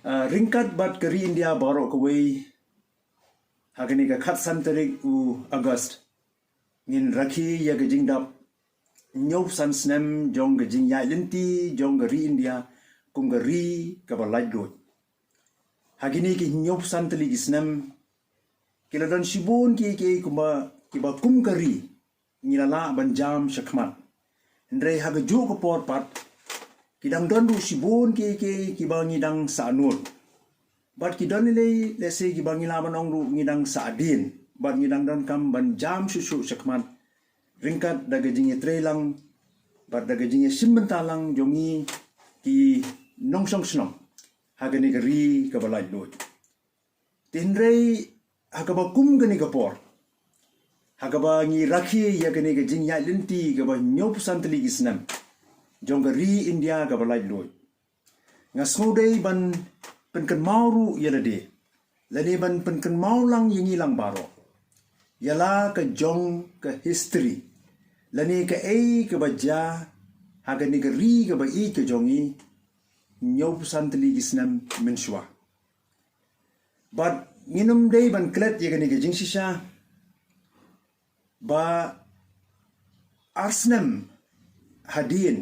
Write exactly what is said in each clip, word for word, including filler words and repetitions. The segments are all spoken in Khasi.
Uh, ryngkat bad ka ri India baroh kawei, ha kane ka khatsan tarik u August, ngin rakhe ïa ka jingdap hynñiewphew san snem jong ka jingïaid lynti jong ka ri India kum ka ri kaba laitluid. Ha kine ki hynñiewphew san tylli ki snem, ki la don shibun kiei kiei kumba, kiba kum ka ri ngi la lah ban jam shakhmat. Hynrei ha kajuh ka por pat, ki dang don ruh shibun kiei kiei kiba ngi dang sahnud. Bad ki don lei lei, lehse kiba ngi lah ban ong ruh ngi dang sahdien. Bad ngi dang donkam ban jam shuh shuh shakhmat ryngkat da ka jingïatreilang bad da ka jingïashim bynta lang jong ngi ki nongshong shnong ha kane ka ri kaba laitluid. Te hynrei ha kaba kum kane ka por, ha kaba ngi rakhe ïa kane ka jingïaid lynti kaba hynñiewphew san tylli ki snem jong ka ri India kaba laitluid, nga sngew dei ban pynkynmaw ruh ïa lade, lane ban pynkynmaw lang ïa ngi lang baroh ïa la ka jong ka history, lane kaei kaba jia ha kane ka ri kaba ïeit ka jong ngi hynñiewphew san tylli ki snem mynshuwa. Bad ngin ym dei ban klet ïa kane ka jingshisha ba ar snem hadien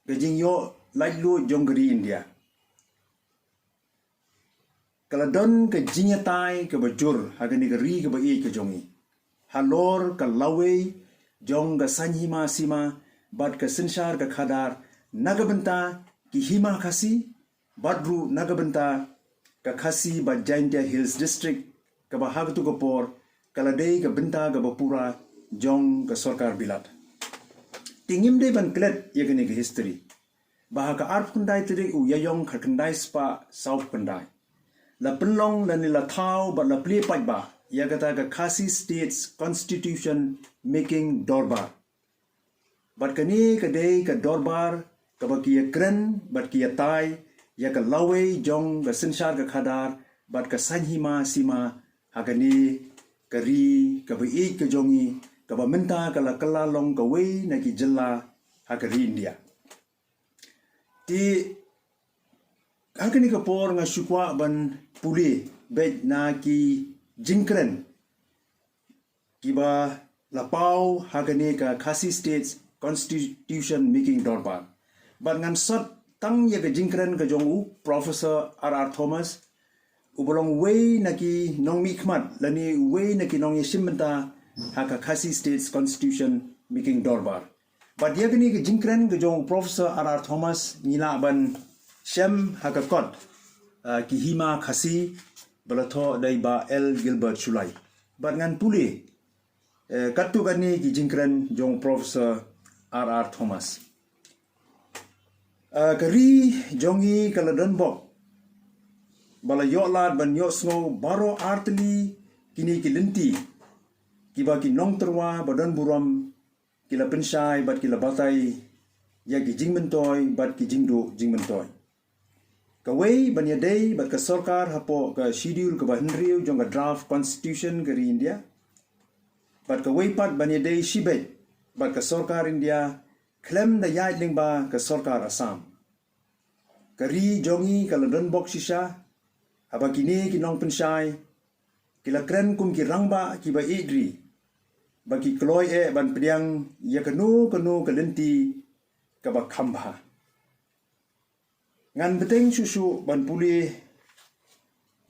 ka jingïoh laitluid jong ka ri India, ka la don ka jingïatai kaba jur ha kane ka ri kaba ïeit ka jong ngi halor ka lawei jong ka saiñ hima sima bad ka synshar ka khadar na ka bynta ki hima Khasi, bad ruh na ka bynta ka Khasi bad Jaintia Hills District, kaba ha katu ka por ka la dei ka bynta kaba pura jong ka sorkar bilat. Te ngim dei ban klet ïa kane ka history ba ha ka arphew khyndai tarik u Ïaïong khatkhyndai spah sawphew khyndai, la pynlong lane la thaw bad la plie paidbah ïa kata ka Khasi States Constitution Making Dorbar. Bad kane ka dei ka dorbar kaba ki ïakren bad ki ïatai ïa ka lawei jong ka synshar ka khadar bad ka saiñ hima sima ha kane ka ri kaba ïeit ka jong ngi, kaba mynta ka la kylla long kawei na ki jylla ha ka ri India. Te ha kane ka por nga shu kwah ban pule beit na ki jingkren kiba la paw ha kane ka Khasi States Constitution Making Dorbar. Bad ngan sot tang ïa ka jingkren ka jong u Professor R R Thomas, uba long uwei na ki nongmihkhmat lane uwei na ki nongïashim bynta ha ka Khasi States Constitution Making Dorbar. Bad ïa kane ka jingkren ka jong u Professor R R Thomas ngi lah ban shem ha ka kot, ah, Ki Hima Khasi, ba la thoh da i Bah L Gilbert Shullai. Bad ngan pule, eh, katto katne ki jingkren jong u Professor R R Thomas. Ah, ka ri jong ngi ka la don bok ba la ïoh lad ban ïohsngew baroh artylli kine ki lynti kiba ki nongtyrwa ba don burom ki la pynshai bad ki la batai ïa ki jingmyntoi bad ki jingduh jingmyntoi. Kawei ban ïadei bad ka sorkar hapoh ka Schedule kaba hynriew jong ka Draft Constitution ka ri India. Bad kawei pat ban ïadei shibit bad ka sorkar India khlem da ïaid lyngba ka sorkar Assam. Ka ri jong ngi ka la don bok shisha haba kine ki nongpynshai ki la kren kum ki rangbah kiba ïeit ri, ba ki kloi eh ban pdiang ïa kano kano ka lynti kaba kham bha. Ngan bteng shuh shuh ban pule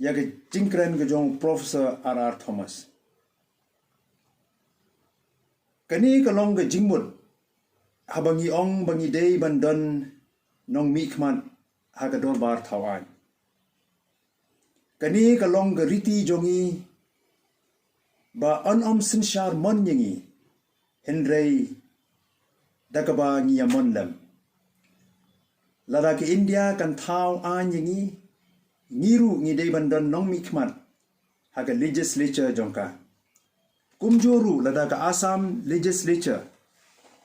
ïa ka jingkren ka jong Professor R R Thomas. Kane ka long ka jingmut haba ngi ong ba ngi dei ban don nongmihkhmat ha ka dorbar thaw aiñ. Kane ka long ka riti jong ngi ba yn ym synshar mon ïa ngi, hynrei da kaba ngi ïa mon lem. Lada ka India kan thaw aiñ ïa ngi, ngi ruh ngi dei ban don nongmihkhmat ha ka legislature jong ka. Kumjuh ruh lada ka Assam legislature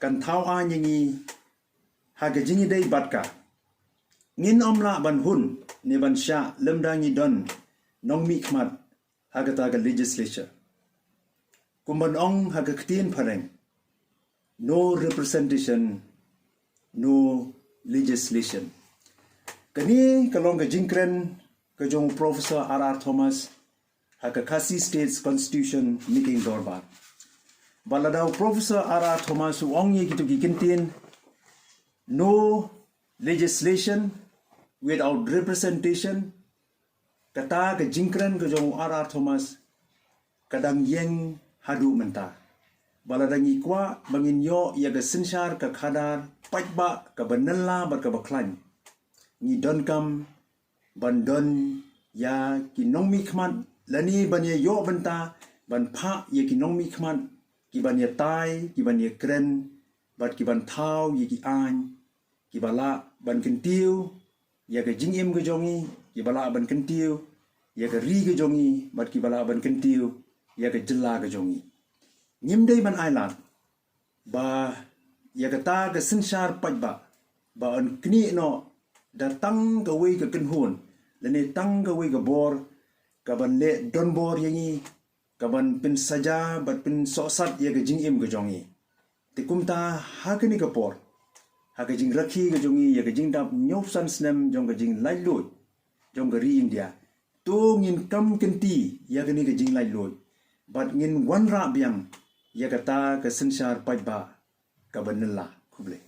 kan thaw aiñ ïa ngi ha ka jingïadei bad ka, ngin ym lah ban hun ne ban shah lymda ngi don nongmihkhmat ha kata ka legislature. Kum ban ong ha ka ktien phareng, no representation, no legislation. Kane ka long ka jingkren ka jong u Professor R R Thomas ha ka Khasi States Constitution Meeting Dorbar. Ba lada u Professor R R Thomas u ong ïa kito ki kyntien, "No legislation without representation," kata ka jingkren ka jong u R R Thomas ka dang ïeng haduh mynta. Ba lada ngi kwah ba ngin ïoh ïa ka synshar ka khadar paidbah kaba nylla bad kaba khlaiñ, ngi donkam ban don ïa ki nongmihkhmat, lane ban ïa ïoh bynta ban phah ïa ki nongmihkhmat ki ban ïa tai, ki ban ïa kren, bad ki ban thaw ïa ki aiñ ki ba lah ban kyntiew ïa ka jingim ka jong ngi, ki ba lah ban kyntiew ïa ka ri ka jong ngi, bad ki ba lah ban kyntiew ïa ka jylla ka jong ngi. Ngim dei ban ailad ba ïa kata ka synshar paidbah ba yn knieh noh da tang kawei ka kynhun lane tang kawei ka bor ka ban leh donbor ïa ngi, ka ban pynsaja bad pynsohsat ïa ka jingim ka jong ngi. Te kumta ha kane ka por, ha ka jingrakhe ka jong ngi ïa ka jingdap hynñiewphew san snem jong ka jinglaitluid jong ka ri India, to ngin kam kynti ïa kane ka jinglaitluid bad ngin wanrah biang ïa kata ka synshar paidbah kaba nylla. Khublei.